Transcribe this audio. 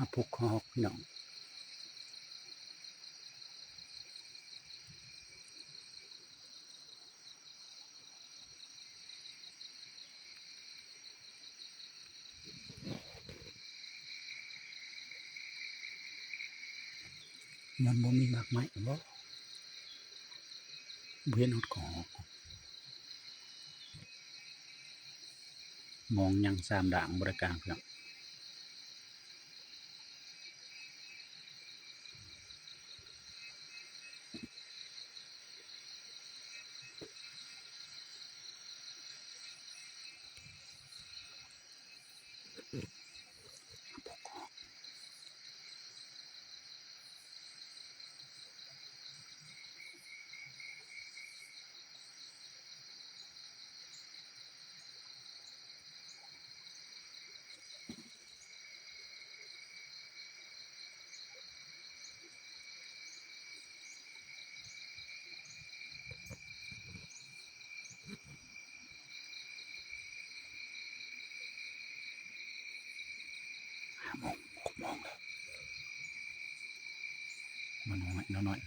ມາຜູກຄອຫອກພີ່ນ້ອງ. ມັນບໍ່ມີໝາກໄມ້ບໍ? ບໍ່ເຫັນຮອດຄອຫອກ. ມອງຍັງສາມດ່າງບໍ່ໄດ້ກາງເທື່ອ. ຫ້າໂມງ ຫົກໂມງແລ້ວ. ມານ້ອຍ ນ້ອຍ.